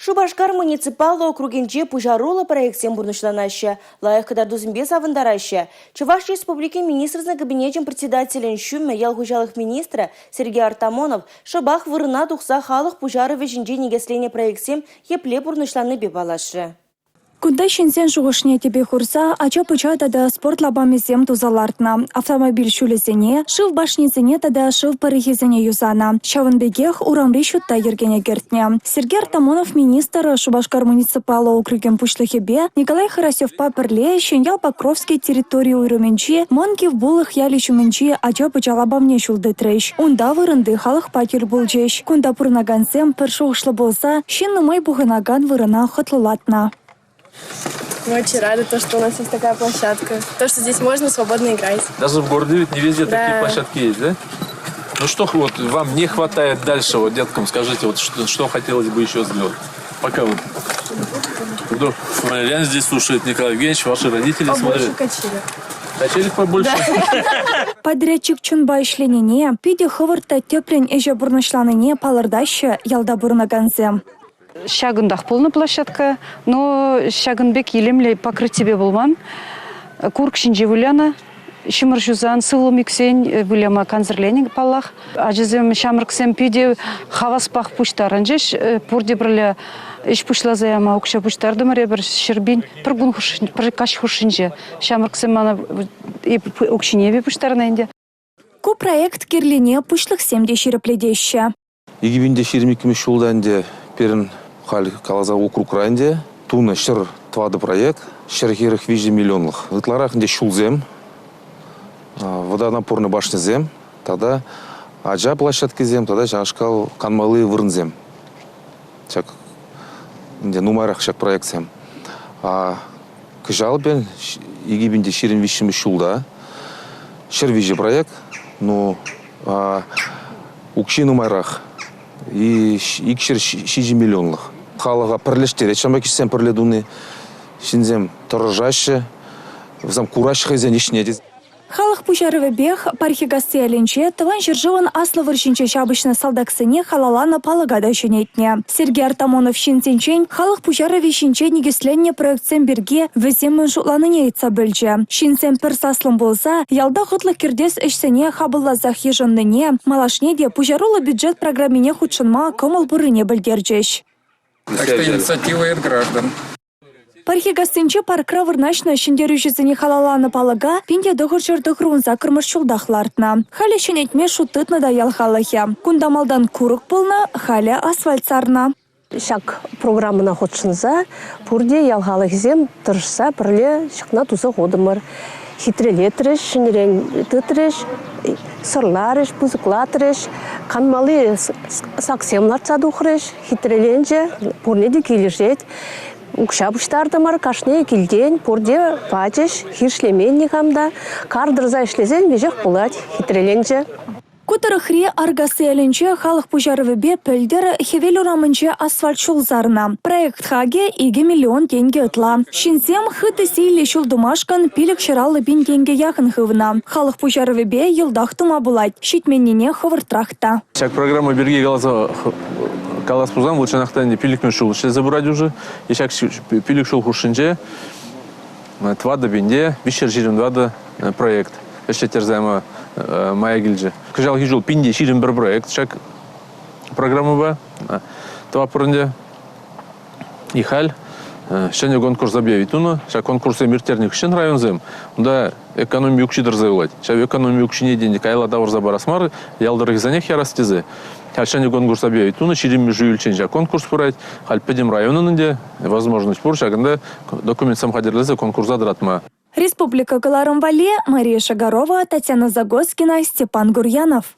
Шупашкар муниципаллӑ округӗнче пуҫаруллӑ проектсем пурнӑҫланаҫҫӗ, лайӑх кӑтартусемпе савӑнтараҫҫӗ. Чӑваш Республикин Министрсен Кабинечӗн Председателӗн ҫумӗ, ял хуҫалӑх министрӗ Сергей Артамонов шӑпах вырӑна тухса халӑх пуҫарӑвӗ ҫинче никӗсленӗ проектсем епле пурнӑҫланнипе паллашрӗ. Кунта ҫынсен шухӑшне тӗпе хурса ача-пӑча тата спорт лапамӗсем туса лартнӑ, автомобиль ҫулӗсене, шыв башнисене тата шыв пӑрӑхӗсене юсанӑ. Ҫавӑн пекех урамри ҫутта йӗркене кӗртнӗ. Сергей Артамонов министр Шупашкар муниципаллӑ округӗн пуҫлӑхӗпе Николай Хорасевпа пӗрле Ҫӗньял-Покровски территори уйрӑмӗнчи Мӑн Кивпулӑх ялӗ ҫумӗнчи ача-пӑча лапамне ҫул тытрӗҫ. Унта вырӑнти халӑхпа тӗл пулчӗҫ. Кунта пурӑнакансем пӗр шухӑшлӑ пулса ҫын нумай пухӑнакан вырӑна хӑтлӑлатнӑ. Мы очень рады, то, что у нас есть такая площадка, то, что здесь можно свободно играть. Даже в городе ведь не везде да. такие площадки есть, да? Ну что вот вам не хватает дальше, вот деткам скажите, вот что, что хотелось бы еще сделать? Пока вот вдруг Валерьян здесь слушает, Николай Евгеньевич, ваши родители Побольше смотрят. качели. Качели побольше? Подрядчик чунпа ӗҫленине, питӗ хӑвӑрт та тӗплӗн ӗҫе пурнӑҫланине палӑртаҫҫӗ ялта пурӑнакансем. Ҫакӑнтах пулнӑ площадка, но ҫакӑн пек илемлӗ покрытипе пулман. Курӑк ҫинче вылянӑ. Ҫумӑр ҫусан, сывлӑм ӳксен выляма кансӗрленӗ паллах. Ачасем, ҫамрӑксем питӗ хаваспах пуҫтарӑнчӗҫ. Пурте пӗрле ӗҫ пуҫласа яма укҫа пуҫтартӑмӑр эпир ҫӗрпин пӗр кун хушшинче, пӗр каҫ хушшинче. Ҫамрӑксем мана укҫине те пуҫтарнӑ ӗнтӗ. Ку проект кирлине пуҫлӑхсем те ҫирӗплетеҫҫӗ. 2022 ҫулта ӗнтӗ пирӗн халь каласа округра ӗнтӗ тунӑ 104 проект, 143 миллионлӑх. Ытларах ӗнтӗ ҫулсем, водонапорный башньӑсем тата ача площадкисем тата ҫакнашкал канмалли вырӑнсем. Ҫак ӗнтӗ нумайрах ҫак проектсем. Кӑҫал пирӗн 2023 ҫулта 103 проект, ну, укҫи нумайрах, 207 миллионлӑх. Халӑха пӗрлештерет ҫавӑнпа кӗҫсем пӗрле туни. Ҫынсем тӑрӑшаҫҫӗ, вӗсем кураҫҫӗ хӑйсен ӗҫне. Халӑх пуҫарӑвӗпех Пархикасси ялӗнче Тӑван ҫӗршывӑн Аслӑ вӑрҫинче ҫапӑҫнӑ салтаксене халалланӑ палӑка та ҫӗнетнӗ. Сергей Артамонов ҫынсенчен халӑх пуҫарӑвӗ ҫинче никӗсленнӗ проектсем пирки вӗсем мӗн шутланине ыйтса пӗлчӗ. Ҫынсем пӗр саслӑн пулса ялта хӑтлӑх кӗртес ӗҫсене хапӑлласах йышӑннине, малашне те пуҫаруллӑ бюджет программине хутшӑнма кӑмӑл пуррине пӗлтерчӗҫ. Так что инициатива от граждан. Пархикассинчи паркра вырнаҫнӑ ҫӗнтерӳҫӗсене халалланӑ палӑка 1998-мӗш ҫултах лартнӑ. Халӗ ҫӗнетме шут тытнӑ та ял халӑхӗ. Кунта малтан курӑк пулнӑ, халӗ асфальт сарнӑ. Ҫак программӑна хутшӑнса пурте ял халӑхӗсем тӑрӑшса пӗрле ҫакна туса хутӑмӑр. Хитрелетрӗҫ, ҫӗнӗрен тытрӗҫ, сӑрларӗҫ, пысӑклатрӗҫ, канмалли саксем лартса тухрӗҫ, хитреленчӗ, пурне те килӗшет. Укҫа пуҫтартӑмӑр, кашни килтен пурте пачӗҫ, хирӗҫлемен никам та. Кар тӑрса ӗҫлесен веҫех пулать, хитреленчӗ. Ку тӑрӑхри Аркасси ялӗнче халӑх пуҫарӑвӗпе пӗлтӗр Хӗвел урамӗнче асфальт ҫул сарнӑ. Проект хакӗ 2 миллион тенкӗ ытла. Ҫынсем хытӑ сийлӗ ҫул тумашкӑн 550 пин тенкӗ яхӑн хывнӑ. Халӑх пуҫарӑвӗпе йӑлтах тума пулать, ҫитменнине хӑвӑртрах та. Ҫак программа пирки каласа калас пулсан, вӑл чӑнах та ӗнтӗ пиллӗкмӗш ҫул ӗҫлесе пырать уже. И ҫак пилӗк ҫул хушшинче тӑватӑ пинте 324 проект ӗҫлеттерсе яма мая килчӗ. Кӑҫалхи ҫул пинте 21 проект ҫак программӑпа тӑватпӑр ӗнтӗ. И халь ҫӗнӗ конкурс объявить тунӑ. Ҫак конкурссем ирттернӗ хыҫҫӑн районсем унта экономи укҫи тӑрса юлать. Ҫав экономи укҫине те каялла тавӑрса парас мар, ял тӑрӑхӗсенех ярас тесе. Халь ҫӗнӗ конкурс объявить тунӑ, ҫирӗммӗш июльччен ҫак конкурс пырать. Халь пӗтӗм районӑн ӗнтӗ возможность пур ҫакӑнта документсем хатӗрлесе конкурса тӑратма. Республика кӑларӑм валли Мария Шагарова, Татьяна Загоскина, Степан Гурьянов.